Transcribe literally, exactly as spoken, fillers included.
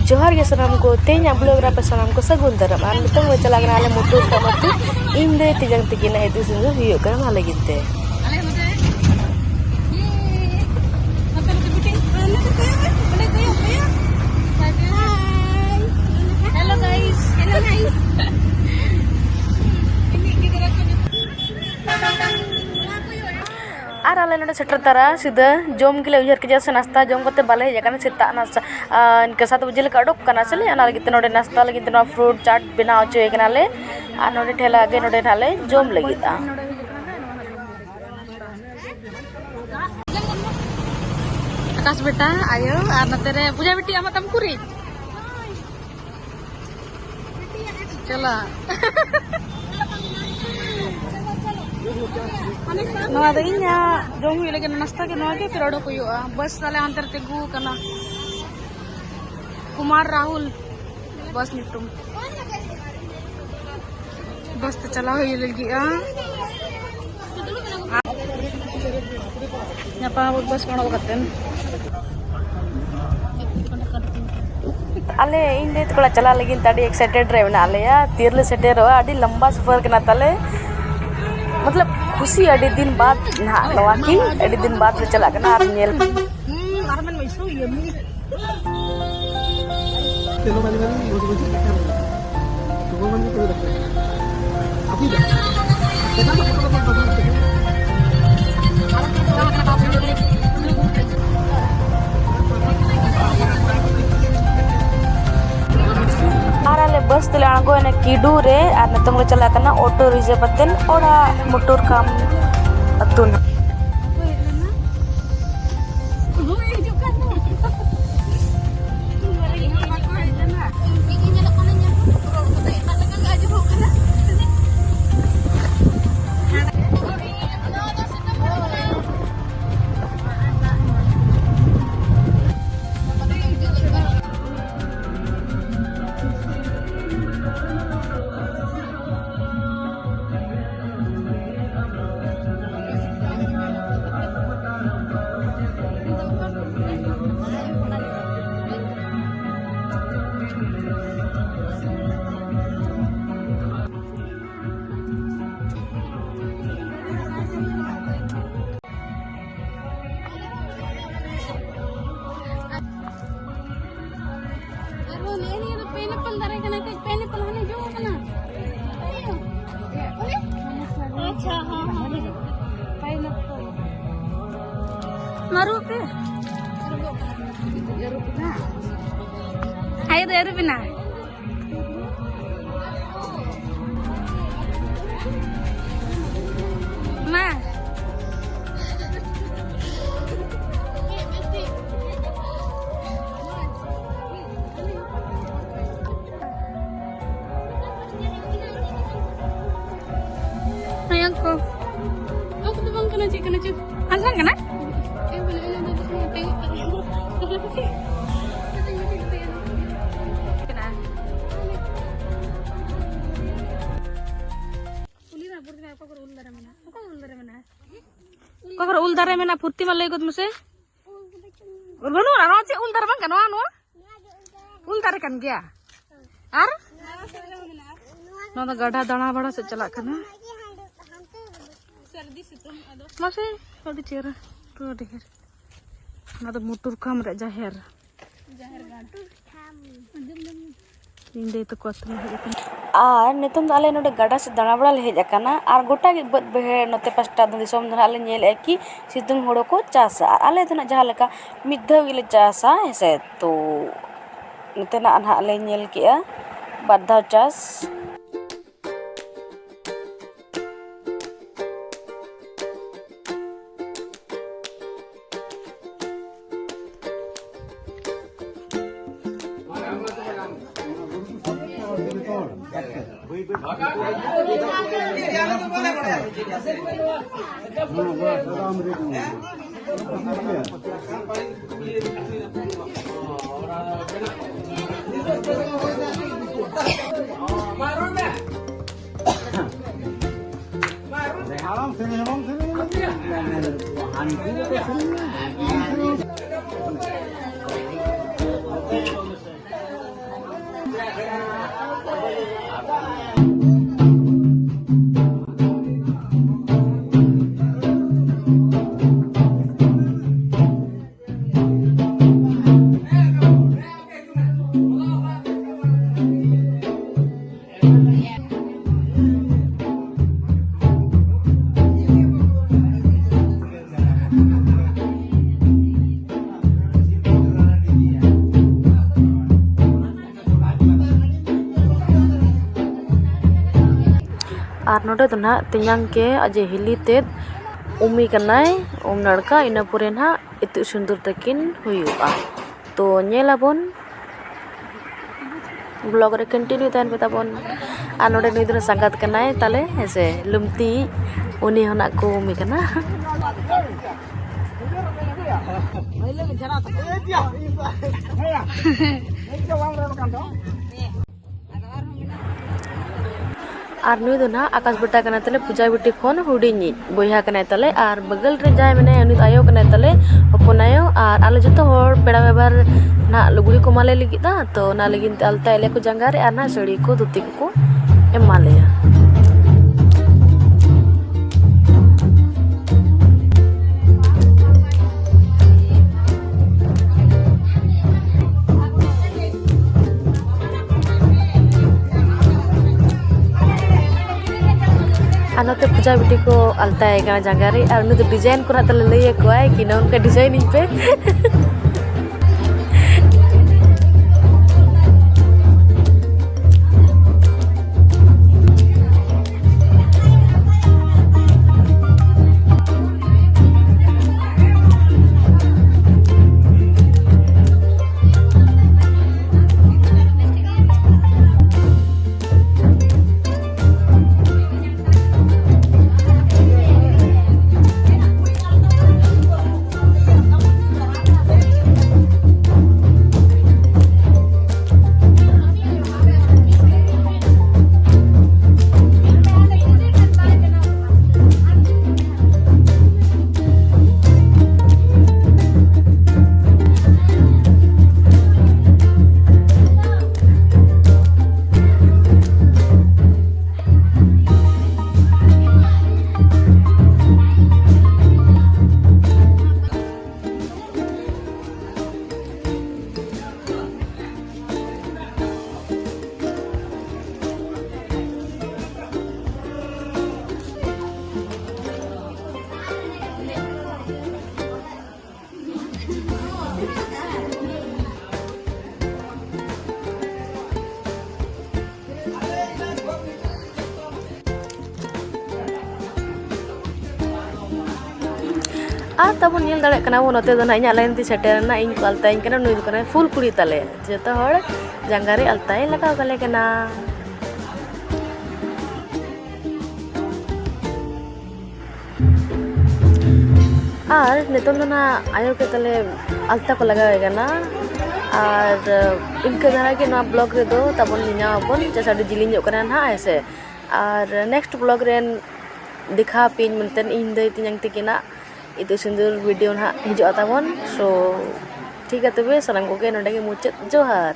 ᱡᱚᱦᱟᱨ ᱜᱮ ᱥᱟᱱᱟᱢ ᱠᱚ, ᱛᱮᱦᱮᱧᱟᱜ vlog ᱨᱮ ᱟᱯᱮ ᱥᱟᱱᱟᱢ ᱠᱚ ᱥᱟᱹᱜᱩᱱ ᱫᱟᱨᱟᱢ᱾ ᱟᱨ ᱱᱤᱛᱚᱝ ᱞᱮ ᱪᱟᱞᱟᱜ ᱠᱟᱱᱟ ᱟᱞᱮ ᱢᱩᱴᱩᱨ ᱠᱟᱢ ᱟᱹᱛᱩ᱾ ᱤᱧ ᱫᱟᱹᱭ ᱛᱮᱧᱟᱝ ᱛᱟᱹᱠᱤᱱᱟᱜ ᱤᱛᱩᱫ ᱥᱤᱸᱫᱩᱨ ᱦᱩᱭᱩᱜ ᱠᱟᱱᱟ ᱚᱱᱟ ᱞᱟᱹᱜᱤᱫ ᱛᱮ᱾ Hello guys. Hello guys. ᱟᱨ ᱟᱞᱮ ᱱᱚᱰᱮ ᱥᱮᱴᱮᱨ ᱛᱟᱨᱟ ᱥᱤᱫᱷᱟᱹ ᱡᱚᱢ ᱜᱮᱞᱮ ᱩᱭᱦᱟᱹᱨ ᱠᱮᱫᱟ, ᱥᱮ ᱱᱟᱥᱛᱟ ᱡᱚᱢ ᱠᱟᱛᱮ ᱵᱟᱞᱮ ᱦᱮᱡ ᱟᱠᱟᱱᱟ᱾ ᱥᱮᱛᱟᱜ ᱱᱟᱥᱛᱟ, ᱟᱨ ᱤᱱᱠᱟᱹ ᱥᱟᱛ ᱵᱟᱡᱮ ᱞᱮᱠᱟ ᱚᱰᱚᱠ ᱠᱟᱱᱟ ᱥᱮᱞᱮ, ᱚᱱᱟ ᱞᱟᱹᱜᱤᱫ ᱛᱮ ᱱᱚᱰᱮ ᱱᱟᱥᱛᱟ ᱞᱟᱹᱜᱤᱫ ᱛᱮ ᱱᱚᱣᱟ fruit chaat ᱵᱮᱱᱟᱣ ᱦᱚᱪᱚᱭᱮ ᱠᱟᱱᱟᱞᱮ᱾ ᱟᱨ ᱱᱚᱰᱮ ᱴᱷᱮᱞᱟ ᱜᱮ ᱱᱚᱰᱮ ᱱᱟᱦᱟᱜ ᱞᱮ ᱡᱚᱢ ᱞᱟᱹᱜᱤᱫᱼᱟ᱾ ᱟᱠᱟᱥ ᱵᱮᱴᱟ, ᱟᱭᱳ, ᱟᱨ ᱱᱚᱛᱮ ᱨᱮ ᱯᱩᱡᱟ ᱵᱤᱴᱤ, ᱟᱢᱟᱜ ᱛᱟᱢ ᱠᱩᱨᱤ᱾ ᱪᱟᱞᱟᱜ᱾ ᱱᱚᱣᱟ ᱫᱚ ᱤᱧᱟᱹᱜ ᱡᱚᱢ ᱦᱩᱭᱩᱜ ᱞᱟᱹᱜᱤᱫ ᱱᱟᱥᱛᱟ ᱜᱮ, ᱱᱚᱣᱟ ᱜᱮ ᱯᱷᱤᱨ ᱚᱰᱚᱠ ᱦᱩᱭᱩᱜᱼᱟ᱾ ᱵᱟᱥ ᱛᱟᱞᱮ ᱚᱱᱛᱮ ᱨᱮ ᱛᱤᱸᱜᱩ ᱟᱠᱟᱱᱟ᱾ ᱠᱩᱢᱟᱨ ᱨᱟᱦᱩᱞ ᱵᱟᱥ ᱧᱩᱛᱩᱢ᱾ ᱵᱟᱥ ᱛᱮ ᱪᱟᱞᱟᱣ ᱦᱩᱭᱩᱜ ᱞᱟᱹᱜᱤᱫᱼᱟ᱾ ᱧᱟᱯᱟᱢ ᱟᱵᱚᱱ ᱵᱟᱥ ᱠᱚ ᱚᱰᱚᱠ ᱠᱟᱛᱮ᱾ ᱟᱞᱮ, ᱤᱧ ᱫᱟᱹᱭ ᱛᱟᱠᱚ ᱚᱲᱟᱜ ᱪᱟᱞᱟᱜ ᱞᱟᱹᱜᱤᱫ ᱛᱮ ᱟᱹᱰᱤ excited ᱨᱮ ᱢᱮᱱᱟᱜ ᱞᱮᱭᱟ᱾ ᱛᱤᱨᱮ ᱞᱮ ᱥᱮᱴᱮᱨᱚᱜᱼᱟ, ᱟᱹᱰᱤ ᱞᱟᱢᱵᱟ ᱥᱚᱯᱷᱚᱨ ᱠᱟᱱᱟ ᱛᱟᱞᱮ᱾ ᱢᱚᱛᱞᱚᱵ, ᱠᱷᱩᱥᱤ ᱟᱹᱰᱤ ᱫᱤᱱ ᱵᱟᱫ ᱱᱟᱦᱟᱜ ᱱᱚᱣᱟ ᱠᱤ ᱟᱹᱰᱤ ᱫᱤᱱ ᱵᱟᱫ ᱞᱮ ᱪᱟᱞᱟᱜ ᱠᱟᱱᱟ ᱟᱨ ᱧᱮᱞ᱾ ᱟᱨ ᱟᱞᱮ ᱵᱟᱥ ᱛᱮᱞᱮ ᱟᱬᱜᱚᱭᱮᱱᱟ ᱠᱤᱰᱩ ᱨᱮ, ᱟᱨ ᱱᱤᱛᱚᱝ ᱞᱮ ᱪᱟᱞᱟᱜ ᱠᱟᱱᱟ ᱚᱴᱳ ᱨᱤᱡᱟᱨᱵᱷ ᱠᱟᱛᱮ ᱚᱲᱟᱜ ᱢᱩᱴᱩᱨ ᱠᱟᱢ ᱟᱹᱛᱩ ᱱᱟᱜ᱾ ᱫᱟᱨᱮ ᱠᱟᱱᱟ, ᱠᱟᱹᱡ ᱯᱮᱱᱮ ᱯᱟᱞᱦᱟᱱᱮ ᱡᱚ ᱠᱟᱱᱟ᱾ ᱟᱪᱪᱷᱟ, ᱦᱚᱸ, ᱦᱚᱸ᱾ ᱢᱟᱹᱨᱩᱵ ᱯᱮ᱾ ᱟᱭᱳ ᱫᱚ ᱟᱹᱨᱩᱵ ᱮᱱᱟ᱾ ᱢᱟ᱾ ᱢᱟᱭᱟᱝ ᱠᱚ᱾ ᱚᱱᱟ ᱠᱚᱫᱚ ᱵᱟᱝ ᱠᱟᱱᱟ, ᱪᱮᱫ ᱠᱟᱱᱟ ᱪᱚ? ᱟᱞᱥᱟᱱ ᱠᱟᱱᱟ? ᱮ ᱵᱚᱞᱮ, ᱚᱱᱟ ᱫᱚ ᱢᱤᱫᱴᱟᱝ ᱠᱟᱱᱟ᱾ ᱠᱩᱞᱤ ᱨᱮᱱᱟᱜ ᱵᱩᱨ ᱢᱮᱱᱟᱜᱼᱟ, ᱚᱠᱟ ᱠᱚᱨᱮ ᱩᱞ ᱫᱟᱨᱮ ᱢᱮᱱᱟᱜᱼᱟ? ᱚᱠᱟ ᱠᱚᱨᱮ ᱩᱞ ᱫᱟᱨᱮ ᱢᱮᱱᱟᱜᱼᱟ? ᱚᱠᱟ ᱠᱚᱨᱮ ᱩᱞ ᱫᱟᱨᱮ ᱢᱮᱱᱟᱜᱼᱟ? ᱯᱷᱩᱨᱛᱤ ᱢᱟ ᱞᱟᱹᱭ ᱜᱚᱫ ᱢᱮᱥᱮ᱾ ᱵᱟᱹᱱᱩᱜᱼᱟ, ᱱᱚᱣᱟ ᱪᱮᱫ ᱩᱞ ᱫᱟᱨᱮ ᱵᱟᱝ ᱠᱟᱱᱟ? ᱱᱚᱣᱟ, ᱱᱚᱣᱟ ᱩᱞ ᱫᱟᱨᱮ ᱠᱟᱱ ᱜᱮᱭᱟ᱾ ᱟᱨ ᱱᱚᱣᱟ ᱫᱚ ᱜᱟᱰᱟ ᱫᱟᱬᱟ ᱵᱟᱲᱟ ᱥᱮᱫ ᱪᱟᱞᱟᱜ ᱠᱟᱱᱟ᱾ ᱢᱟᱥᱮ, ᱟᱹᱰᱤ ᱪᱮᱦᱨᱟ, ᱯᱩᱨᱟᱹ ᱰᱷᱮᱨ᱾ ᱚᱱᱟ ᱫᱚ ᱢᱩᱴᱩᱨ ᱠᱟᱢ ᱨᱮ ᱡᱟᱦᱮᱨ᱾ ᱤᱧ ᱫᱟᱹᱭ ᱛᱟᱠᱚ ᱟᱹᱛᱩ ᱞᱮ ᱦᱮᱡ ᱟᱠᱟᱱᱟ᱾ ᱟᱨ ᱱᱤᱛᱚᱝ ᱫᱚ ᱟᱞᱮ ᱱᱚᱰᱮ ᱜᱟᱰᱟ ᱥᱮᱫ ᱫᱟᱬᱟ ᱵᱟᱲᱟ ᱞᱮ ᱦᱮᱡ ᱟᱠᱟᱱᱟ᱾ ᱟᱨ ᱜᱚᱴᱟ ᱜᱮ ᱵᱟᱹᱫᱽ ᱵᱟᱹᱭᱦᱟᱹᱲ ᱱᱚᱛᱮ ᱯᱟᱥᱴᱟ ᱫᱚ ᱫᱤᱥᱚᱢ ᱫᱚ ᱱᱟᱦᱟᱜ ᱞᱮ ᱧᱮᱞᱮᱫᱼᱟ ᱠᱤ ᱥᱤᱛᱩᱝ ᱦᱳᱲᱳ ᱠᱚ ᱪᱟᱥᱟ᱾ ᱟᱨ ᱟᱞᱮ ᱫᱚ ᱱᱟᱦᱟᱜ ᱡᱟᱦᱟᱸ ᱞᱮᱠᱟ ᱢᱤᱫ ᱫᱷᱟᱣ ᱜᱮᱞᱮ ᱪᱟᱥᱟ, ᱦᱮᱸ ᱥᱮ᱾ ᱛᱚ ᱱᱚᱛᱮᱱᱟᱜ ᱱᱟᱦᱟᱜ ᱞᱮ ᱧᱮᱞ ᱠᱮᱜᱼᱟ ᱵᱟᱨ ᱫᱷᱟᱣ ᱪᱟᱥ᱾ ᱟᱨ ᱱᱚᱰᱮ ᱫᱚ ᱱᱟᱦᱟᱜ ᱛᱮᱧᱟᱝ ᱜᱮ ᱟᱡ ᱦᱤᱞᱤ ᱛᱮᱫ ᱩᱢᱤ ᱠᱟᱱᱟᱭ, ᱩᱢ ᱱᱟᱲᱠᱟ, ᱤᱱᱟᱹ ᱯᱚᱨᱮ ᱱᱟᱦᱟᱜ ᱤᱛᱩᱫ ᱥᱤᱸᱫᱩᱨ ᱛᱟᱹᱠᱤᱱ ᱦᱩᱭᱩᱜᱼᱟ᱾ ᱛᱚ ᱧᱮᱞ ᱟᱵᱚᱱ, vlog ᱨᱮ continue ᱛᱟᱦᱮᱱ ᱯᱮ ᱛᱟᱵᱚᱱ᱾ ᱟᱨ ᱱᱚᱰᱮ ᱱᱩᱭ ᱫᱚ ᱥᱟᱸᱜᱟᱛ ᱠᱟᱱᱟᱭ ᱛᱟᱞᱮ, ᱦᱮᱸ ᱥᱮ, ᱞᱩᱢᱛᱤ, ᱩᱱᱤ ᱦᱚᱸ ᱱᱟᱜ ᱠᱚ ᱩᱢᱤ ᱠᱟᱱᱟ᱾ ᱟᱨ ᱱᱩᱭ ᱫᱚ ᱱᱟᱦᱟᱜ ᱟᱠᱟᱥ ᱵᱮᱴᱟ ᱠᱟᱱᱟᱭ ᱛᱟᱞᱮ, ᱯᱩᱡᱟ ᱵᱤᱴᱤ ᱠᱷᱚᱱ ᱦᱩᱰᱤᱧᱤᱡ ᱵᱚᱭᱦᱟ ᱠᱟᱱᱟᱭ ᱛᱟᱞᱮ, ᱟᱨ ᱵᱟᱹᱜᱟᱹᱞ ᱨᱮ ᱡᱟᱦᱟᱸᱭ ᱢᱮᱱᱟᱭᱟ ᱩᱱᱤ ᱫᱚ ᱟᱭᱳ ᱠᱟᱱᱟᱭ ᱛᱟᱞᱮ, ᱦᱚᱯᱚᱱ ᱟᱭᱳ᱾ ᱟᱨ ᱟᱞᱮ ᱡᱚᱛᱚ ᱦᱚᱲ ᱯᱮᱲᱟ ᱵᱮᱵᱷᱟᱨ ᱱᱟᱦᱟᱜ ᱞᱩᱜᱽᱲᱤ ᱠᱚ ᱮᱢᱟᱞᱮ ᱞᱟᱹᱜᱤᱫ ᱫᱚ, ᱛᱚ ᱚᱱᱟ ᱞᱟᱹᱜᱤᱫ ᱛᱮ ᱟᱞᱛᱟᱭᱮᱫ ᱞᱮᱭᱟ ᱠᱚ ᱡᱟᱸᱜᱟ ᱨᱮ, ᱟᱨ ᱱᱟᱦᱟᱜ ᱥᱟᱹᱲᱤ ᱠᱚ ᱫᱷᱩᱛᱤ ᱠᱚᱠᱚ ᱮᱢᱟ ᱞᱮᱭᱟ᱾ ᱟᱨ ᱱᱚᱛᱮ ᱯᱩᱡᱟ ᱵᱤᱴᱤ ᱠᱚ ᱟᱞᱛᱟᱭᱮ ᱠᱟᱱᱟ ᱡᱟᱸᱜᱟ ᱨᱮ, ᱟᱨ ᱩᱱᱤ ᱫᱚ design ᱠᱚ ᱱᱟᱜ ᱛᱟᱞᱮ ᱞᱟᱹᱭ ᱟᱠᱚᱣᱟᱭ ᱠᱤ ᱱᱚᱝᱠᱟ design ᱤᱧ ᱯᱮ᱾ ᱟᱨ ᱛᱟᱵᱚᱱ ᱧᱮᱞ ᱫᱟᱲᱮᱭᱟᱜ ᱠᱟᱱᱟ ᱵᱚᱱ, ᱱᱚᱛᱮ ᱫᱚ ᱱᱟᱦᱟᱜ ᱤᱧᱟᱹᱜ line ᱛᱮ ᱥᱮᱴᱮᱨ ᱮᱱᱟ, ᱤᱧ ᱠᱚ ᱟᱞᱛᱟᱭᱟᱹᱧ ᱠᱟᱱᱟ, ᱱᱩᱭ ᱫᱚ ᱠᱟᱱᱟᱭ ᱯᱷᱩᱞ ᱠᱩᱲᱤ ᱛᱟᱞᱮ᱾ ᱡᱚᱛᱚ ᱦᱚᱲ ᱡᱟᱸᱜᱟ ᱨᱮ ᱟᱞᱛᱟᱭ ᱞᱟᱜᱟᱣ ᱠᱟᱞᱮ ᱠᱟᱱᱟ᱾ ᱟᱨ ᱱᱤᱛᱚᱝ ᱫᱚ ᱱᱟᱦᱟᱜ ᱟᱭᱳ ᱜᱮ ᱛᱟᱞᱮ ᱟᱞᱛᱟ ᱠᱚ ᱞᱟᱜᱟᱣᱮ ᱠᱟᱱᱟ᱾ ᱟᱨ ᱤᱱᱠᱟᱹ ᱫᱷᱟᱨᱟ ᱜᱮ ᱱᱚᱣᱟ vlog ᱨᱮᱫᱚ ᱛᱟᱵᱚᱱ ᱧᱮᱧᱟᱢ ᱟᱵᱚᱱ, ᱡᱮᱭᱥᱮ ᱟᱹᱰᱤ ᱡᱤᱞᱤᱧᱚᱜ ᱠᱟᱱᱟ ᱱᱟᱦᱟᱜ, ᱦᱮᱸ ᱥᱮ᱾ ᱟᱨ next vlog ᱨᱮᱱ ᱫᱮᱠᱷᱟᱣ ᱟᱯᱮᱭᱟᱹᱧ ᱢᱮᱱᱛᱮ ᱤᱧ ᱫᱟᱹᱭ ᱛᱮᱧᱟᱝ ᱛᱟᱹᱠᱤᱱᱟᱜ ᱤᱛᱩᱫ ᱥᱤᱸᱫᱩᱨ video ᱱᱟᱦᱟᱜ ᱦᱤᱡᱩᱜᱼᱟ ᱛᱟᱵᱚᱱ᱾ So ᱴᱷᱤᱠ ᱜᱮᱭᱟ ᱛᱚᱵᱮ, ᱥᱟᱱᱟᱢ ᱠᱚᱜᱮ ᱱᱚᱰᱮ ᱜᱮ ᱢᱩᱪᱟᱹᱫ᱾ ᱡᱚᱦᱟᱨ᱾